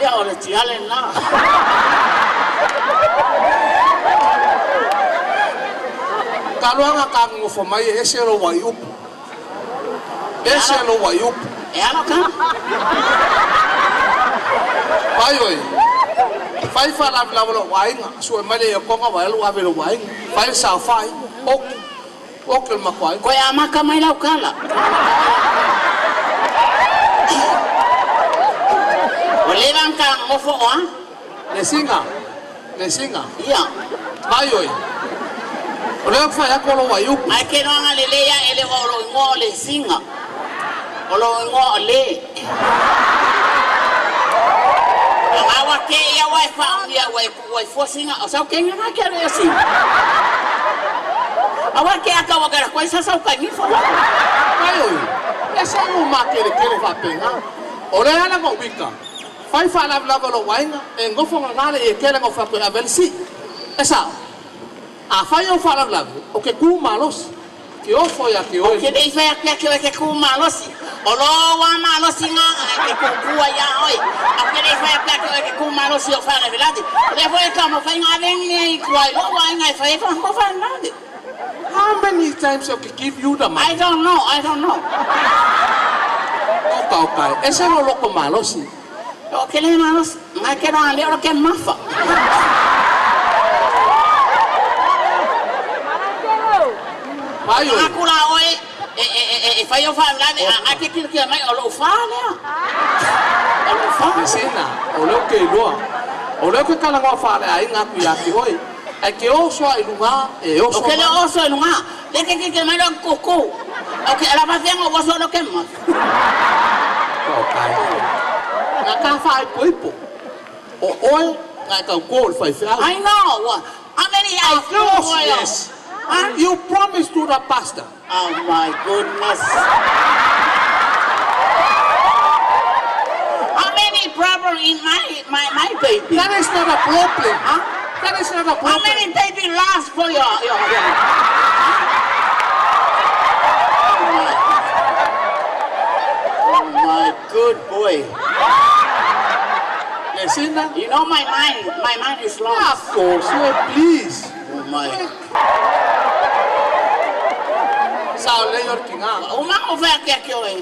Ia o le tiale lena. Taluaga ka gogofo mai e ese lou fuaiupu. Ese lou fuaiupu. E alo ka. Fai oi. Fai faalavelave lou aiga, sue mai le iokoga ua alu ave i lou aiga. Fai le saofai, oki, oki o le matou aiga. Koe amaka mai lau kala. O leva ona ka gogofo o a? Le siga, le siga. Ia. Vai oi. O lea ou te fai atu o lou fuaiupu. Ae ke noaga lelei a e le o lou igoa o le siga. O lou igoa o le. Anga ua ke ia ua e whaongia ua e ku ua i fua singa. O sau kenga nga ke alo ia singa. Aua ke aka ua kera koe sa sau kai ngifo. Vai oi. E se u makelekele faapena. O lea ala na uika. Fai faalavelave o lou aiga, e nofo gaga le iekele na ou fai atu e ave ai le sii. E sao. Afai ou faalavelave, o ke ku malosi. Ke ofo ia te O oe. ke le i whai ake ake oe ke ku malosi. O lo wa malosi ngā ke kukua ia oi. A ke le i whai ake ake oe ke ku malosi o whaalavelave. O lea foi e ka mawhai ngā vengi nei kua i lo wa inga e whai e whango whaalavelave. How many times I can give you the money? I don't know, I don't know. Oka oka e. Ese lo loko malosi. O ke le malosi, ngai ke roa leo ke mafa. Vai oi. Aku la oe e whai o whaalavelave, a ngai ke kilo kia mai o lou wha lea. O lou wha. Le sina, o leo ke iloa. O leo ke talanoa faaleaiga atu ia te oe. Ae ke oso a i luga, e O oso ke leo mai. oso i luga, le ke kike mai lo kuku. O ke ala whawhenga o oso lo ke mafa. Okay. Nga ka faaipoipo. O oe, nga e tautuā o le faifeau. I know. How many I Of course, yes. Huh? You promised to the pastor. Oh my goodness. How many problem in my baby? That is not a problem. Huh? That is not a How problem. many baby last for your Oh my good boy. Le sina? You know my mind is lost. Of course, yeah, please. Oh my. Sao le yor kinga. O ma o whea ke ake oe.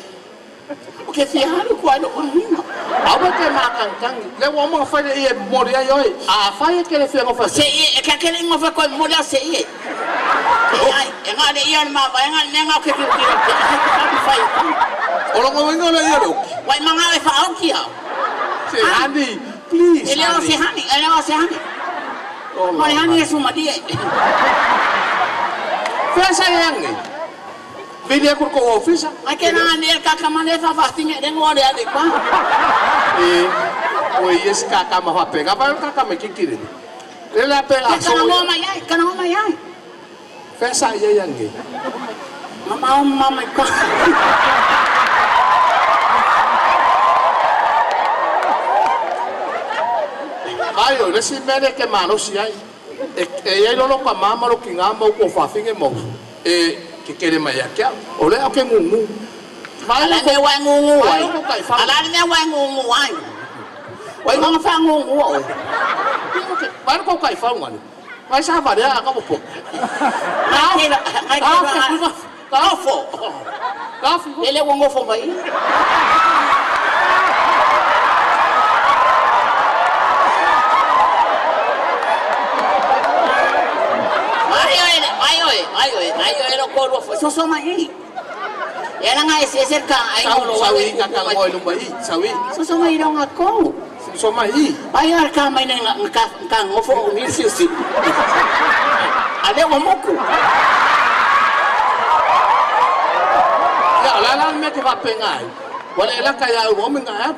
O ke fia haru kua lo wahina. Aua ke makankangi. Le ua uma fai le ia e momoli ai oe. Afai e ke le fia gofa Se i, e ke ake le ingoa whea koe momoli au se i e. E ai, e ngā le ia o le mawa, e ngā le mea ngā o ke kiro kiro ke ai ke haru whai e kau. O longa uiga o le ia le oki. Wai manga e whaoki au. Se honey, please E leo honey. se honey, e leo se honey. Oh, O le honey e sumalie. Fea sa e ange? Vili aku ko ofisa. Ai ke nā ne ka ka mane fa fa tinga le ngoa le ale pa. E o yes ka ka ma fa pega pa ka ka me kikiri. Le la pe a Ke so. kana ngoa mai ai, kana ngoa mai ai. Fea sa e ange? Mama o mama ka. Vai o le si mele ke malosi ai. E e ai lolo ka mama lo kinga mau ko fa finge mau. E ke kere mai a kia. O le o ke ngungu. Vai Ala lo me wa ngungu Vai ai. lo ko kai fa. Ala me wa ngungu ai. Wai manga fa ngungu oi. Vai lo ko kai fa ngani. Vai sa va le a ka po. Ngai ke ngai ke Ka Ngofo. Ka fi. Ele wa ngofo mai. Ai oi, ai oi, ai oi, ai oi lo ko lo so so mai. E ala ngai se se ka ai Sau lo sau i ka ka ngoi lu mai. Sau i. So so mai lo nga ko. So mai i. Ai ar ka mai nei nga ka ka ngofo o mi si si. Ale wa moku. Ya la la me ke va penga ai. Wale la ka ya o me nga.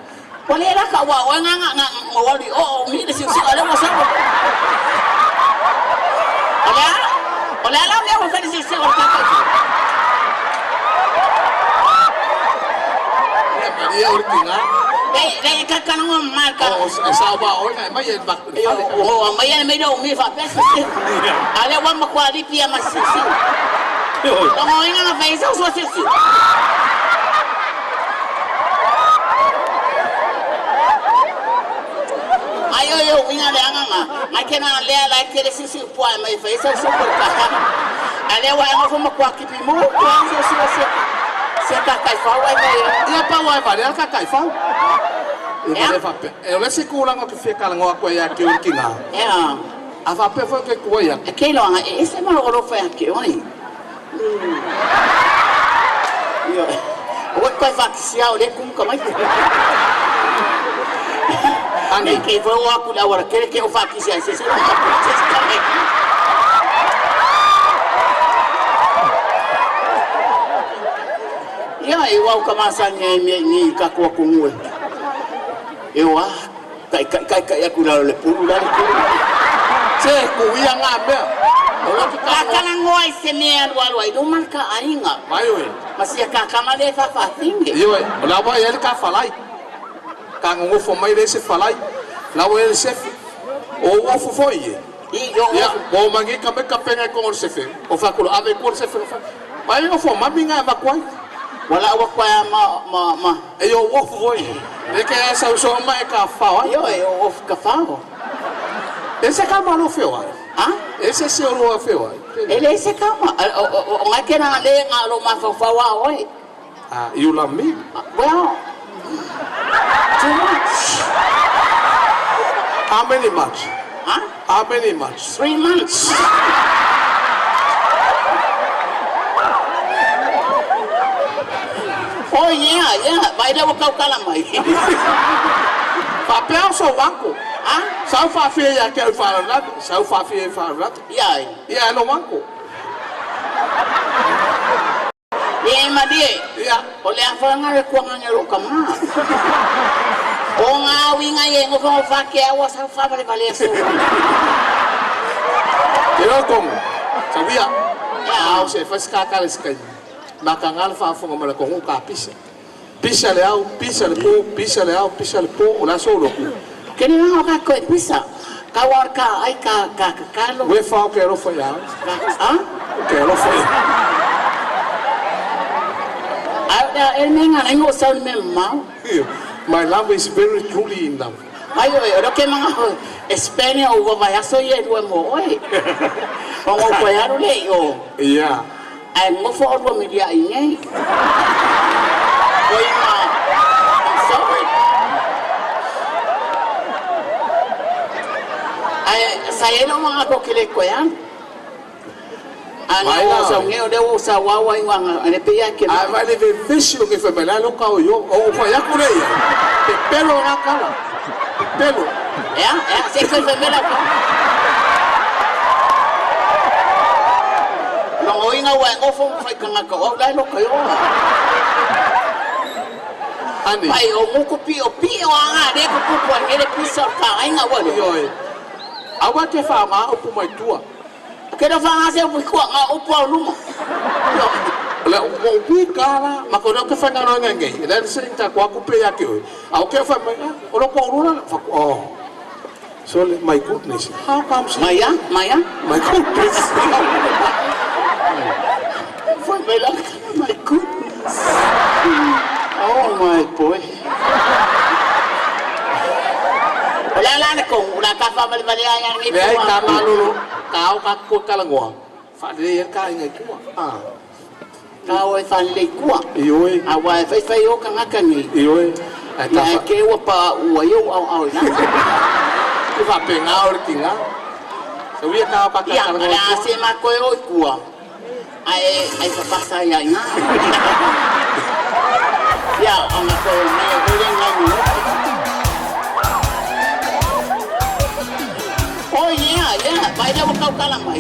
Wale la ka wa wa nga nga nga wa li o o mi si si ale wa sa. Ole ole la me wa fa si si o ka ka. Ya Maria o kinga. Le le ka ka no ma ka. O sa ba o nga mai e ba. O mai e mai do mi fa pe si. Ale wa ma kwa li pia ma si si. Logoina na fai sau sua siusiu. Ai o yo winga le anga nga. Ngai ke na lea lai ke le siusiu pua e mai fai sau sua ko ka. A lea wa ngo fo kwa kipi mo kwa siusiu sia. Sia ka kai fau ai mai. Ia pau ai vale ka kai fau. E vale fa pe. E o le se kula ngo ke fia kala ngo ko ia ke o kinga. Ea. A fa pe fo ke kua ia. E ke loanga e se ma lo fa ke oi. Io. O koe whakisia o le kum ka mai. Ani. E ke fo o aku la wara kere ke o whakisia se se lo ka se se ka mai. Ia e wau ka masa nge me ni ka ko ku ngue. E wa kai kai kai kai aku la le pulu la le pulu. Se ku ia ngā mea. O lo ke Ka ka kala ngoa i se mea alu alu ai luma ka ainga. Mai oe. Masia ka kama le fa fa finge. Io e, o la wa ia ka falai. Ka ngofo mai le se falai. La wa le sefe. O o fo fo ie. I yo Ia, o mangi ka me ka penga ko le sefe. O fa ko ave ko le sefe. Mai o fo mami nga va kwai. Wala wa kwa ma ma ma. E yo o fo fo ie. Le ke sa so ma e ka fa wa. Io e o ka fao. Ese ka malo fe wa. Ha? Ese se o lo fe wa. E le se kama. O ngai ke na le nga lo ma fa fa wa oi. Ah, you love me. Well, too much. How many months? Huh? How many months? 3 months. Oh yeah, yeah. Vai le wa kau kala mai. Fa pe au so wanko. Ha? Sau fa fia ia ke au fa la. Sau fa fia fa la. Yeah. Ia lo wanko. Ye ma die. Ia. O le awhanga le kuanga nge ro kama. O ngā winga ye ngo whango whake awa sa whawale wale aso. Te rau kongo. Sa wia. Ia. Au se fasi ka kale skai. Ma ka ngala fa fonga mala kongo ka pisa. Pisa le au, pisa le po, pisa le au, pisa le po, o la so lo ku. Kene ngā ka koe pisa. Ka war ka ai ka ka ka kalo. We fa o ke ro fa ya. Ha? Ke ro fa. Ai da e me ngā ngo sa me mau. My love is very truly in love. Ai oi, ro ke mga Espanya o wa vai aso ye rua mo oi. O ngo koe haru le o. Yeah. Ai ngo fo o rua miria i nei. Koi ma. I'm sorry. Ai sa e no mga ko kile koe an. Ana Mai o la. sa nge o le o sa wawa i wanga ane pe ia ke. Ai vai le vesi o ke fa mela lo ka o yo. O fa ya kure ya. Pe pelo na kala. Pe pelo. Ea, ea, se koe fa mela ko. Longo inga wa ngo fo fai kanga ka o lai lo ka yo. Ani. Ai o nguku pi o pi o anga le ko ku ko hele pisa ka ainga wa le. Io e. Awa te fa ma o pu mai tua. Ke no fa nga se o ku nga o pu luma. Le o pi kala ma ko ke fa ngaro ngai ngai. Le se ta ko ku pe ya ke o. A o ke fa mai o lo ko ru fa oh. So my goodness. How comes Maya, maya. my goodness? Foi mai la my goodness. Oh my boy. Ola la na ko ula ka fa mali mali ai ngi. Le ai ka malolo ka o ka ko kala ngoa. Fa le ka ngai kua. Ah. Ka o e fa le kua. Io e. A wa fai fai o ka ngaka ni. Io e. Ai ta Na fa. ke wa pa ua yo au au na. Ke fa pe ngā o le kinga. So wi ka pa ka Ia, kala ala ngoa. se ma koe o kua. Ai ai fa pasa ia inga. Ia, ona koe me ole ngai ni. Oh yeah, yeah, vai le kau kala mai.